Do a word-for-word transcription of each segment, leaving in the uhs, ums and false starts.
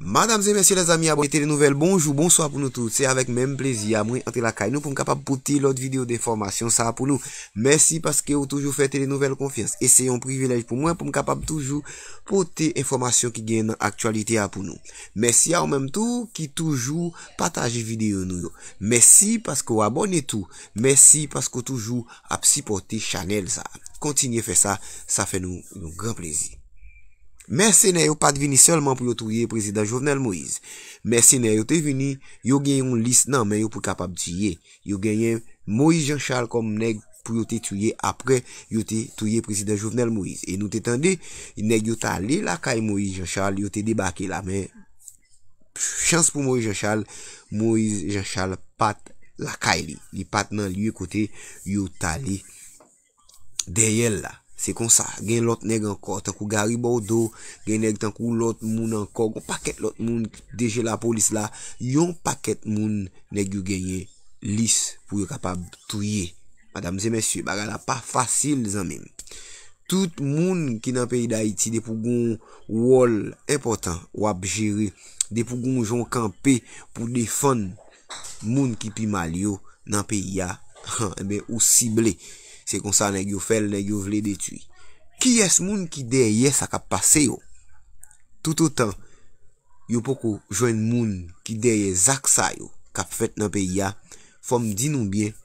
Madam e mesye, lèzanmi, abòne Tele Nouvèl, bonjou, bonswa pou nou tout. Se avèk menm plezi a mwen antre lakay nou pou m kapab pote lòt videyo de enfòmasyon sa a pou nou. Mèsi paske ou toujou fè Tele Nouvèl konfyans. E se yon privilèj pou mwen pou m kapab toujou pote enfòmasyon ki gen nan aktyalite a pou nou. Mèsi a ou menm tou ki toujou pataje videyo nou yo. Mèsi paske w abòne tou. Mèsi paske w toujou ap sipòte chanèl sa a. Kontinye fè sa, sa fè nou yon gran plezi. Mèsenè yo pa t vini sèlman pou yo touye prezidan Jovenel Moïse. Mèsenè yo te vini, yo gen yon lis nan men yo pou kapab tiye. Yo genyen Moïse Jean Charles kòm nèg pou yo te tiye apre yo te touye prezidan Jovenel Moïse. E nou te tande, nèg yo t ale lakay Moïse Jean Charles, yo te debake la, men chans pou Moïse Jean Charles, Moïse Jean Charles pa t lakay li. Li pa t nan lye kote yo t ale dèyè l la. Se konsa, gen lòt nèg ankò, tankou Gary Bodeau, gen nèg tankou lòt moun ankò, gon pakèt lòt moun, D G lapolis la, yon pakèt moun nèg yo genyen lis pou yo kapab touye. Madam e mesye, bagay la pa fasil, zanmi m. Tout moun ki nan peyi Dayiti, depi w gon wòl enpòtan w ap jere, depi w gon jan w kanpe pou defann moun ki pi mal yo nan peyi a, enben, ou sible. Se konsa nèg yo fè l, nèg yo vle detwi. Kiyès moun ki dèyè sa k ap pase yo? Toutotan yo poko jwenn moun ki dèyè zak sa yo k ap fèt nan peyi a, fò m di nou byen,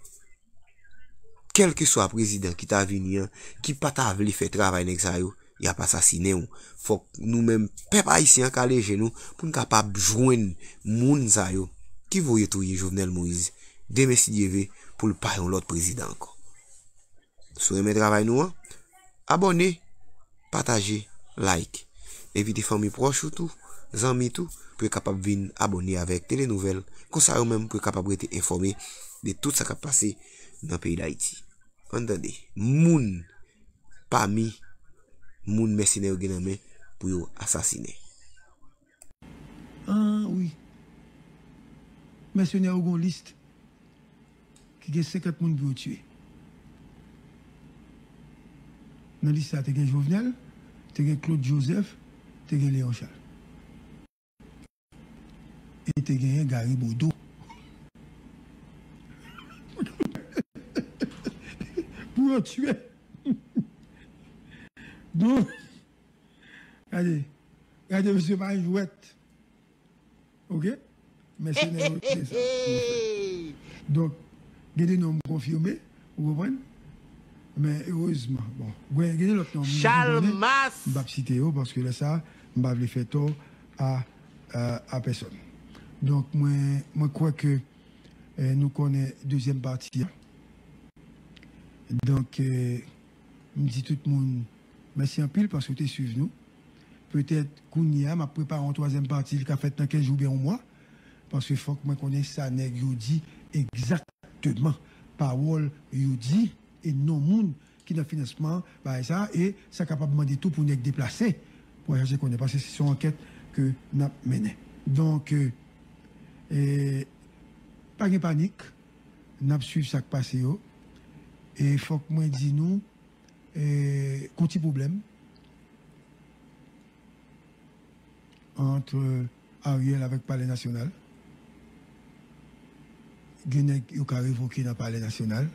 kèlkeswa prezidan ki ta vini an, ki pa ta vle fè travay nèg sa yo, y ap asasinen w. Fòk nou menm, pèp ayisyen an, kale je nou pou n kapab jwenn moun sa yo ki voye touye Jovenel Moïse. Demen, si Dye ve, pou l pa yon lòt prezidan ankò. Si w renmen travay nou an, abòne, pataje, like. Envite fanmi pwòch ou tou, zanmi tou, pou yo kapab vin abòne avèk Tele Nouvèl. Konsa yo menm pou yo kapab rete enfòme de tout sa k ap pase nan peyi Dayiti. Ann tande, moun pami moun mèsenè yo gen nan men pou yo asasinen. Ah wi. Mèsenè yo gon lis ki gen senkant moun pou yo tiye. Nan lis la te gen Jovenel, te gen Claude Joseph, te gen Léon Charles. E te genyen Gary Bodeau. Pou yo tiye. Donk, gade, gade mesye pa jwèt. Oke? Mèsenè yo se sa. Donk, gen de non m konfime, ou konprann? Men erezman, bon, gen de lòt non m konnen, m p ap site yo, paske lè sa, m pa vle fè tò a, a, a pèsòn. Donk, mwen, mwen kwè ke, eh, nou konnen dezyèm pati a. Donk, eh, m di tout moun, mèsi anpil paske w te swiv nou. Petèt, kounye a, m ap prepare yon twazyèm pati, li ka fèt nan kenz jou oubyen yon mwa. Paske fòk mwen konnen sa nèg yo di egzakteman. Pawòl yo di e non moun ki nan finansman bagay sa a, e sa kapab mande tou pou nèg deplase pou al chache konnen, paske se yon ankèt ke n ap mennen. Donk, e, e, pa gen panik, n ap swiv sa k pase yo, e fòk mwen di nou, e, gon ti pwoblèm ant Ariel avèk Palè Nasyonal. Gen nèg yo ka revoke nan Palè Nasyonal.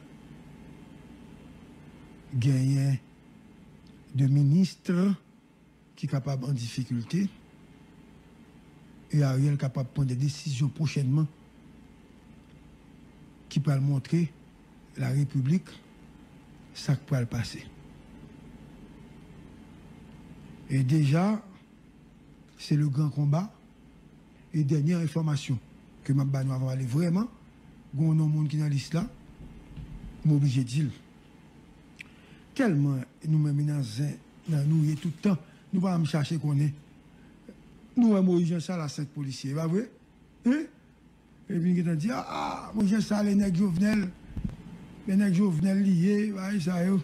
Genyen de minis ki kapab an difikilte. E Ariel kapab pran de desizyon pwochènman ki pral montre larepiblik sa k pral pase. E deja, se le gran konba. E dènye enfòmasyon ke m ap ba nou avan m ale vrèman, gen yon non moun ki nan lis la, m oblije di l. Tèlman nou menm nan zen nan nou ye tout tan, nou pa janm chache konnen. Nou wè Moyiz Janchal a senk polisye, e pa vre? Hein? Epi n gentan di, ah, ah, Moyiz Janchal e nèg Jovenel, e nèg Jovenel li ye, bagay sa yo.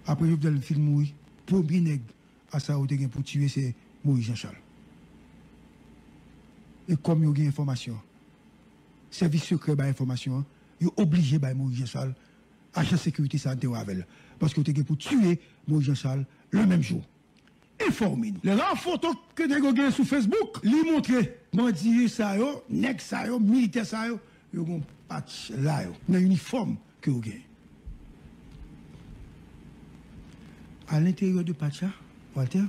Apre Jovenel fin mouri, premye nèg a sa yo te gen pou tiye se Moyiz Janchal. E kòm yo gen enfòmasyon an, sèvis sekrè bay enfòmasyon an, yo oblije bay Moyiz Janchal, ajan sekirite sa a te wè avè l. Paske yo te gen pou tiye Moyiz Janchal le menm jou. enfòme nou. Lè ra foto ke nèg yo gen sou Facebook, li montre bandi sa yo, nèg sa yo, militè sa yo, yo gon patch la yo, nan inifòm ke yo gen. A lenteryè de patch la, Walter,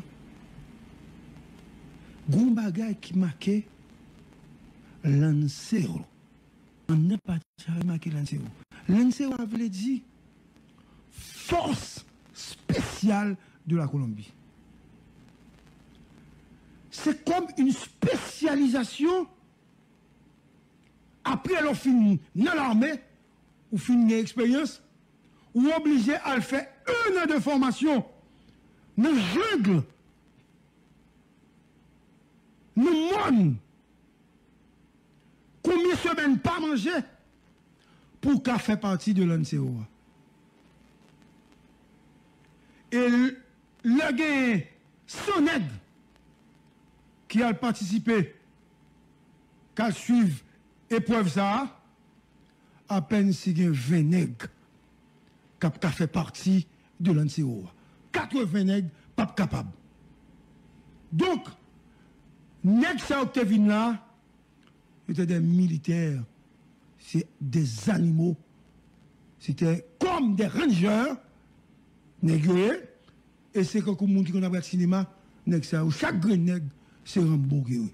gon bagay ki make Lancero. Anndan patch la make Lancero. Lancero a vle di Force Spéciale de la Colombie. Se kòm yon espesyalizasyon. Apre lè w fin nan lame, ou fin gen eksperyans, ou oblije al fè un an de fòmasyon nan jang, nan mòn, konbyen semèn pa manje pou w ka fè pati de Lancero a. E l- lè genyen san nèg ki al patisipe, k al swiv eprèv sa a, apèn si gen ven nèg k ap ka fè pati de Lancero a. Katreven nèg p ap kapab. Donk, nèg sa yo ki te vin la, yo te de militè, se de zanimo, se te kòm de ranger, nèg yo ye, e se kankou moun ki konn ap gad sinema, nèg sa yo, chak grenn nèg, se Rambo ki yo ye.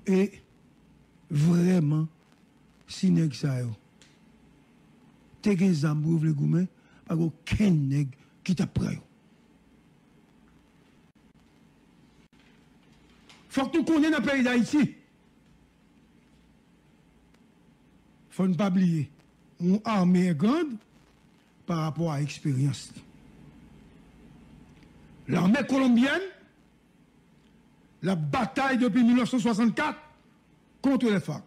E vrèman, si nèg sa yo te gen zam pou yo vle goumen, pa gen okenn nèg ki t ap pran yo. Fòk nou konnen nan peyi Dayiti, fò n pa bliye, yon armée est grande par rapport à eksperyans li. L'armée colombienne, l ap batay depi mil nèf san swasannkat contre les FARC.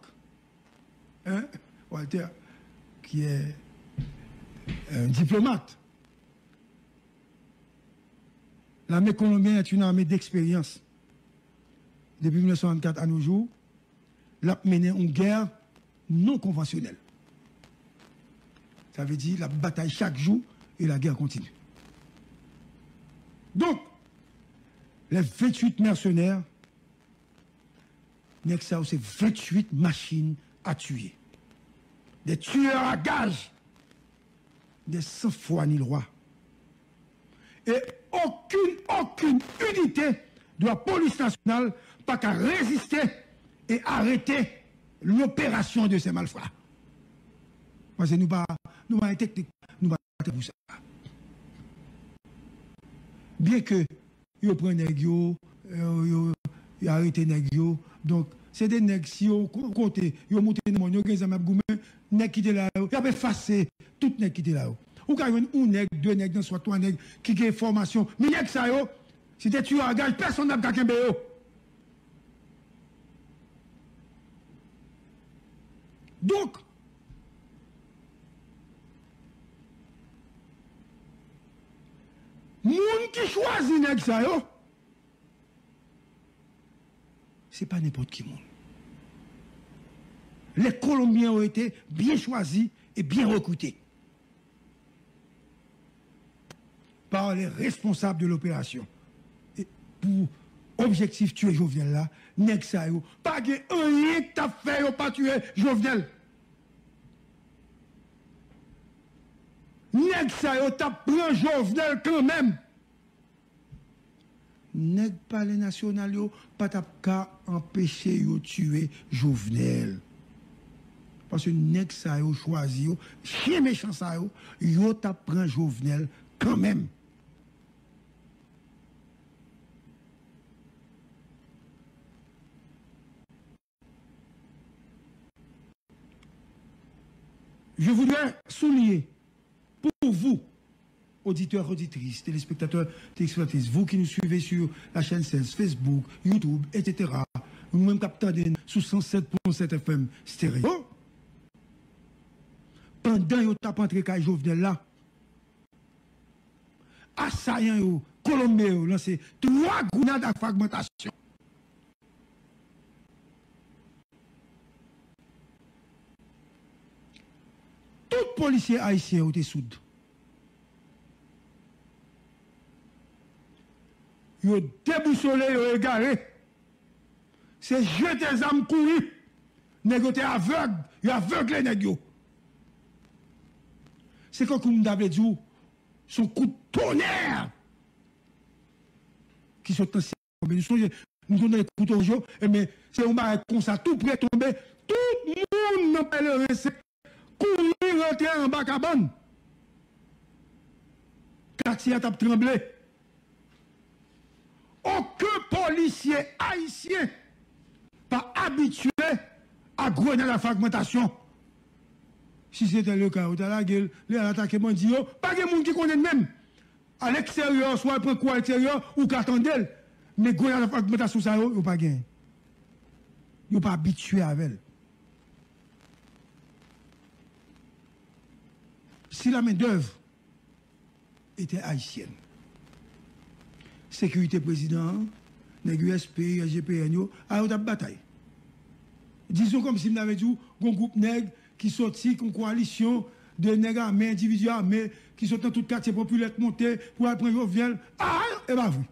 Hein? Walter, qui est un diplomate. L'armée colombienne est une armée d'expérience. Depi mil nèf san swasannkat à nos jours, l ap mennen yon gè non konvansyonèl. Sa vle di, l ap batay chak jou e la guerre continue. Donk, les vingt-huit mercenaires, nèg sa yo se vingt-huit machines à tuer. Des tueurs à gages, des sans foi ni loi. E okenn, okenn inite de la polis nasyonal pa ka reziste e arete loperasyon de ces malfrats. Paske nou pa, nou pa gen teknik, nou pa gen pou sa. Byen ke yo pran nèg yo, yo, yo, yo arete nèg yo. Donk, se de nèg, si yo ko- kote, yo moute nan mòn, yo gen zam, y ap goumen, nèg ki te la yo, y ap efase tout nèg ki te la yo. Ou ka jwenn yon nèg, de nèg nan swat, twa nèg ki gen fòmasyon. Men nèg sa yo, si te tueur à gage, pèsonn p ap ka kenbe yo. Donk, moun ki chwazi nèg sa yo, se pa nenpòt ki moun. Les Colombiens ont été bien choisis et bien recrutés par les responsables de l'opération. E pou objektif tiye Jovenel la, nèg sa yo pa gen anyen k t ap fè yo pa tiye Jovenel. Nèg sa yo t ap pran Jovenel kanmenm. Nèg Palè Nasyonal yo pa t ap ka anpeche yo tiye Jovenel. Paske nèg sa yo chwazi yo, chen mechan sa yo, yo t ap pran Jovenel kanmenm. Je voudrais souligner pour vous, auditeurs, auditrices, téléspectateurs, téléspectatrices, vous qui nous suivez sur la chaîne seize, Facebook, YouTube, et cetera, nou menm k ap tande n sou san sèt pwen sèt F M Stereo, pandan yo t ap antre kay Jovenel la, asayan yo, Kolonbyen yo, lanse twa grenad a fragmantasyon. Tout polisye ayisyen yo te soud. Yo debousole, yo egare. Se jete zam kouri. Nèg yo te avèg, yo avegle nèg yo. Se kankou m ta vle di w, se yon kout tonè ki sot nan syèl tonbe. Nou sonje, nou konn tande kout oranj yo, enben, se yon bagay konsa, tou prè tonbe, tout moun nan Pèleren Sen kouri rantre anba kabann. Katye a t ap tranble. Okenn polisye ayisyen pa abitye a grenad a fragmantasyon. Si se te le ka, yo ta lage l, lè y al atake bandi yo, pa gen moun ki konnen l menm. A leksteryè, swa l pran kou a leksteryè, ou ka tande l. Men grenad a fragmantasyon sa yo, yo pa genyen. Yo pa abitye avè l. Si la main d'œuvre était haïtienne, sekirite prezidan an, nèg U S P, S G P N yo, a yo t ap batay. Dizon kòmsi m ta vle di w, gon gwoup nèg ki soti, gon kowalisyon de nèg ame, endividi ame, ki sot nan tout katye popilè k monte pou al pran Jovenel. A, e pa vre.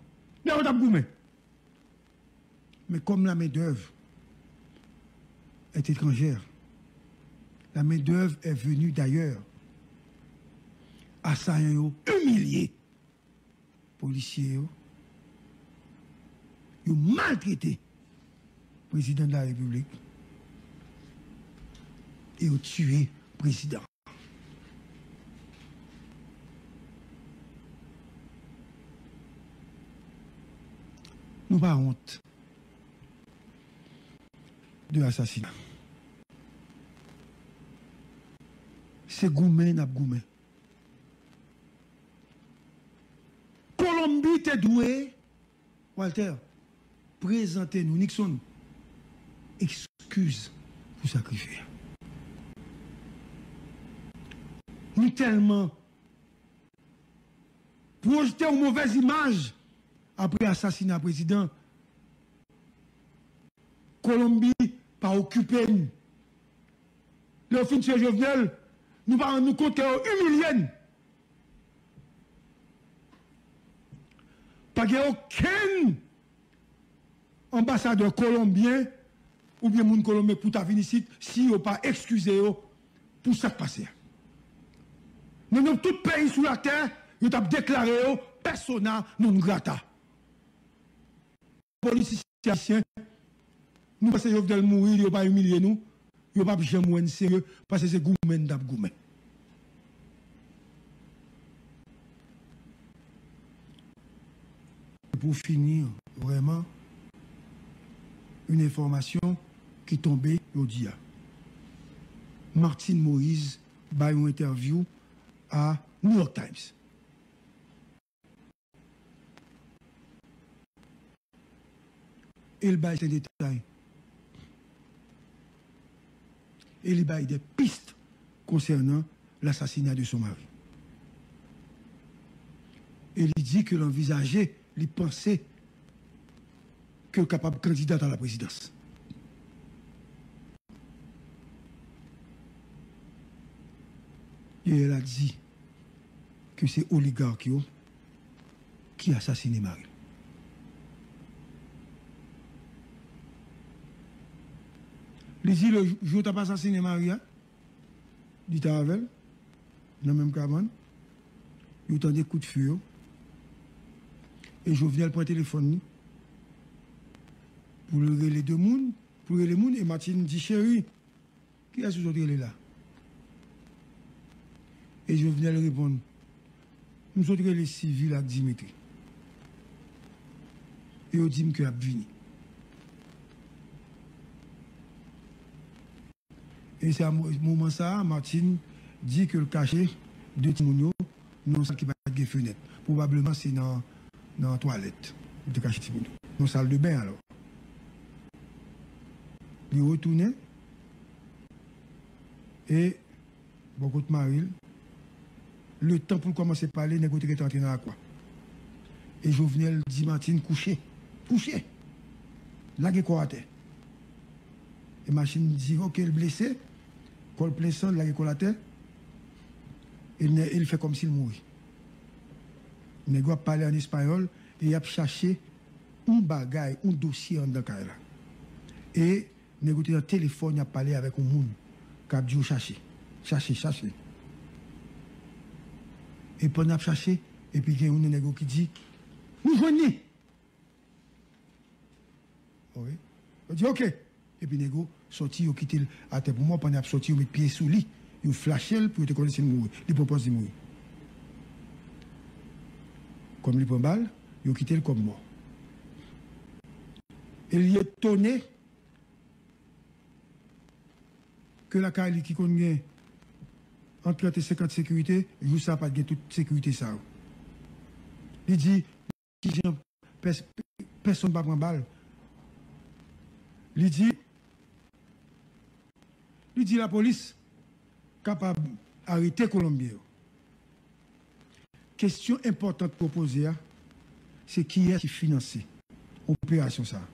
Nèg yo t ap goumen. Mais comme la main-d'œuvre est étrangère, la main-d'œuvre est venue d'ailleurs. Asayan yo imilye polisye yo, yo maltrete prezidan de la repiblik e yo tiye prezidan. Nou pa wont de asasina. Se goumen n ap goumen. Kolonbi te dwe, Walter, prezante nou, Nixon, eskiz pou sakrifye a. Nou tèlman pwojte yon movèz imaj apre asasina prezidan. Kolonbi pa okipe n. Lè yo fin tiye Jovenel, nou pa rann nou kont ke yo imilye n. Pa gen okenn anbasadè kolonbyen oubyen moun kolonbyen pou ta vin isit si yo pa eskize yo pou sa k pase a. Nan non tout peyi sou latè, yo t ap deklare yo persona non grata. Politisyen ayisyen, nou panse Jovenel mouri, yo pa imilye nou, yo p ap janm wè n serye, paske se goumen n t ap goumen. Pou fini, vrèman, yon enfòmasyon ki tonbe jodi a. Martine Moïse bay yon entèvyou a New York Times. E l bay sèten detay. E li bay de pist konsènan l'assassinat de son mari. E li di ke l anvizaje, li panse ke l kapab kandida a la prezidans. E l a di ke se oligak yo ki asasine mari l. Li di le jou yo t ap asasine mari a, li te avè l nan menm kabann, yo tande kout fe yo, e Jovenel pran telefòn li pou l rele de moun, pou l rele moun, e Martine di, cheri, kiyès ou sot rele la? E Jovenel reponn, m sot rele Sivil ak Dimitri. E yo di m ke y ap vini. E se a mo-, moman sa a, Martine di ke l kache de timoun yo nan yon sal ki pa t gen fenèt. Pwobableman se nan, nan twalèt li te kache timoun yo. Nan sal de ben alò. Li retounen e bò kot mari l, letan pou l kòmanse pale, nèg yo te gentan antre nan lakwa. E Jovenel di Martine, kouche, kouche, lage kò w atè. E Martine di, oke, l blese, kò l plen san, l lage kò l atè, e nè-, e l fè kòmsi l mouri. Nèg yo ap pale an espayòl, e y ap chache yon bagay, yon dosye anndan kay la. E nèg yo te nan telefòn, y ap pale avèk yon moun k ap di yo chache, chache, chache. E pandan y ap chache, epi gen youn nan nèg yo ki di, "Nou jwenn li!" Ok. Yo di, "Ok." Epi nèg yo sòti, yo kite l atè pou mò. Pandan y ap sòti, yo met pye sou li. Yo flache l pou yo te konnen si l mouri. Li pran pòz li mouri. Kòm li pran bal, yo kite l kòm mò. E li etone ke lakay li ki konn gen ant trant e senkant sekirite, jou sa a pa t gen tout sekirite sa yo. Li di, "Kijan pès-, pèsonn pa pran bal?" Li di, li di lapolis kapab arete Kolonbyen yo. Kesyon enpòtan pou yo poze a, se kiyès ki finanse operasyon sa a.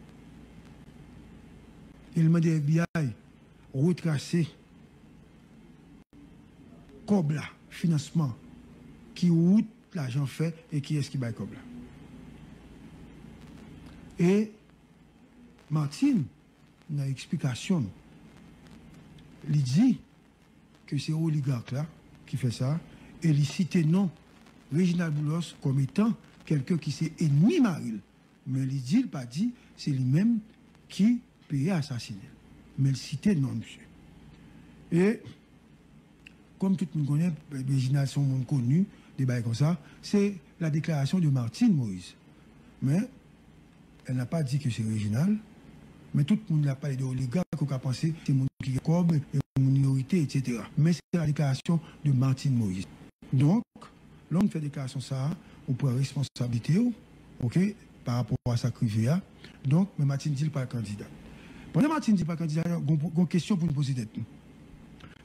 E l mande F B I retrase kòb la, finansman, ki wout lajan fè e kiyès ki bay kòb la. E Martine, nan eksplikasyon l, li di ke se oligak la ki fè sa, e li site non Reginald Boulos kòm etan kèlken ki se enmi mari l. Men li di, l pa di se li menm ki peye asasinen l. Men l site non misye. E kòm tout moun konnen, Reginald se yon moun koni, de bagay konsa, se la déclaration de Martine Moïse. Men, elle n'a pas dit que c'est Reginald, men tout moun la pale de oligak, ou ka panse se moun ki gen kòb, e moun yo rete, et cetera. Men se la déclaration de Martine Moïse. Donk, lè w fè deklarasyon sa a, ou pran responsablite w, ok, pa rapò a sa k rive a. Donk, men Martine di l pa kandidat. Pandan Martine di l pa kandidat, gon, gon kesyon pou nou poze tèt nou.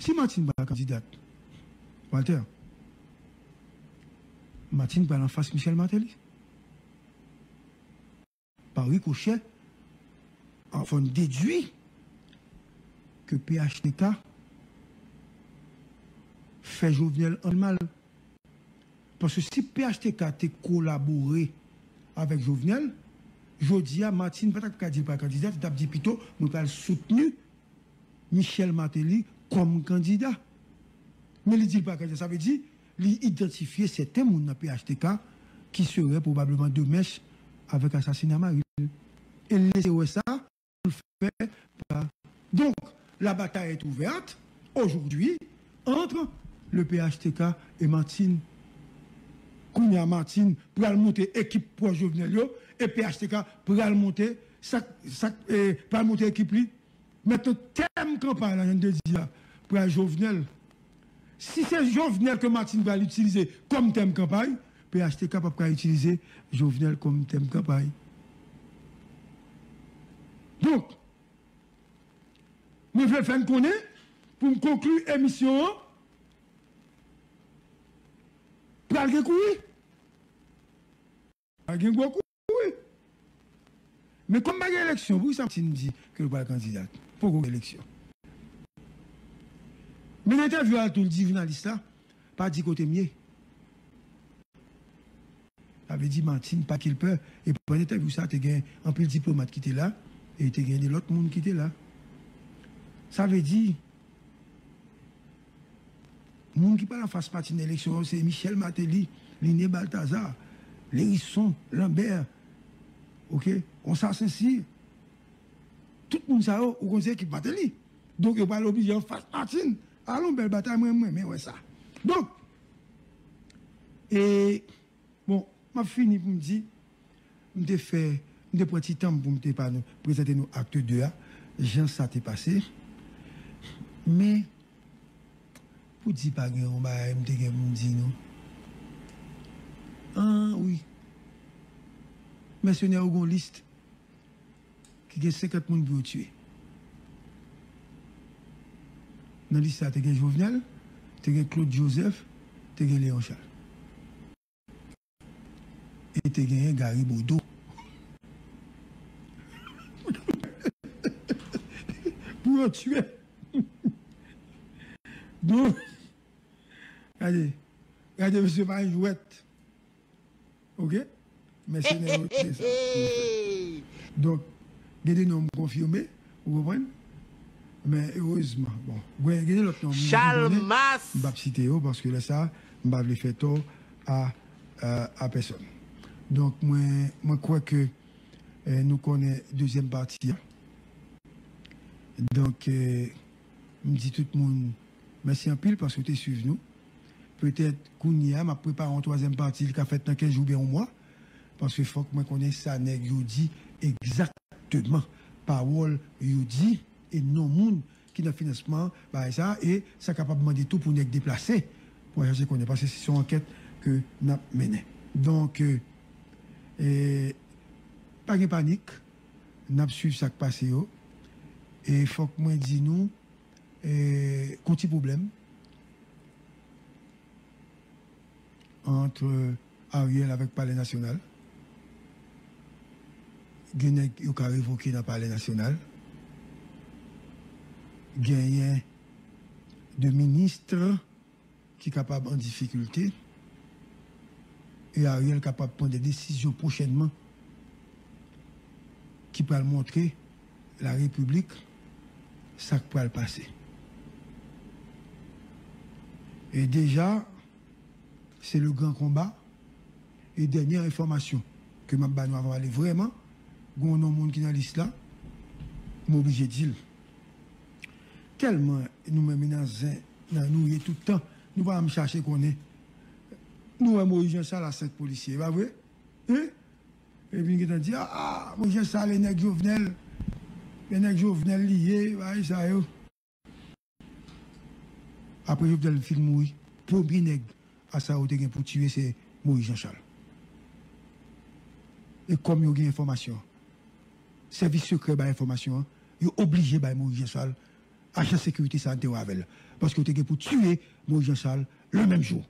Si Martine pa kandidat, Walter, Martine pral anfas Michel Martelly. Pa ricochè, an, fò n dedui ke P H T K fè Jovenel ann mal. Paske si P H T K te kolabore avèk Jovenel, jodi a, Martine pa t ap ka di l pa kandidat, li t ap di pito, "Mwen pral soutni Michel Martelly kòm kandida." Men li di l pa kandida, sa vle di li idantifye sèten moun nan P H T K ki serè pwobableman de mèch avèk asasina mari l. E l lese wè sa, pou l fè pa. Donc, la bataille est ouverte aujourd'hui entre le P H T K et Martine. Kounye a, Martine pral monte ekip pwòch Jovenel yo, e P H T K pral monte, sa, sa, e, pral monte ekip li. Mentnan, tèm kanpay la, jan n te di a, pral Jovenel. Si se Jovenel ke Martine pral itilize kòm tèm kanpay, P H T K p ap ka itilize Jovenel kòm tèm kanpay. Donk, mwen vle fè n konnen, pou m konkli emisyon an, pral gen kouri. Pral gen gwo kouri. Men kòm pa gen eleksyon, poukisa Martine di ke l pral kandidat? Poko gen eleksyon. Men nan entèvyou a tou, l di jounalis la, "Pa di kote m ye." Sa vle di Martine pa kilpè. E pandan entèvyou sa, te gen anpil diplomat ki te la, e te gen de lòt moun ki te la. Sa vle di, moun ki pral anfas Martine nan eleksyon yo, se Michel Martelly, Liné Balthazar, Lhérisson Lambert, ok, Ronsard Saint-Cyr. Tout moun sa yo, ou konn se ekip Martelly. Donk, yo pral oblije anfas Martine. Alon, bèl batay, mwen, mwen renmen wè sa. Donk, e, bon, m ap fini pou m di, m te fè, m te pran ti tan m pou m te pa nou, prezante nou akt de a, jan sa te pase. Men, pou di pa gen yon bagay m te gen pou m di nou. An, wi. Mèsenè yo gon lis ki gen senkant moun pou yo tiye. Nan lis sa, te gen Jovenel, te gen Claude Joseph, te gen Léon Charles. E te genyen Gary Bodeau. Pou yo tiye. Donk, gade, gade, mesye pa yon jwèt. Ok? Mèsenè yo, se sa pou yo fè. Donk, gen de non m konfime, ou konprann? Men erezman, bon, gen, gen de lòt non m, m p ap site yo, paske lè sa, m pa vle fè tò a, a, a pèsòn. Donk, mwen, mwen kwè ke, eh, nou konnen dezyèm pati a. Donk, eh, m di tout moun mèsi anpil paske w te swiv nou. Petèt, kounye a, m ap prepare yon twazyèm pati, li ka fèt nan kenz jou oubyen yon mwa. Paske fòk mwen konnen sa nèg yo di egzakteman. Pawòl yo di e non moun ki nan finansman bagay sa, e sa kapab mande tou pou nèg deplase pou al chache konnen. Paske se yon ankèt ke n ap mennen. Donk, eh, eh, pa gen panik, n ap swiv sa k pase yo. E fòk mwen di nou, eh, gon ti pwoblèm ant Ariel avèk Palè Nasyonal. Gen nèg yo ka revoke nan Palè Nasyonal. Genyen de minis ki kapab an difikilte. E Ariel kapab pran de desizyon pwochènman ki pral montre larepiblik sa k pral pase. E deja, se le gran konba. E dènyè enfòmasyon ke m ap ba nou avan m ale vrèman, gen yon non moun ki nan lis la, m oblije di l. Tèlman nou menm nan zen nan nou ye tout tan, nou pa janm chache konnen. Nou wè Moyiz Janchal a senk polisye, e pa vre? Hein? Epi n gentan di, ah, ah, Moyiz Janchal e nèg Jovenel, e nèg Jovenel li ye, bagay sa yo. Apre Jovenel fin mouri, premye nèg a sa yo te gen pou tiye se Moyiz Janchal. E kòm yo gen enfòmasyon, sèvis sekrè bay enfòmasyon an, yo oblije bay Moyiz Janchal ajan sekirite sa an te wè avè l. Paske yo te gen pou tiye Moyiz Janchal le menm jou.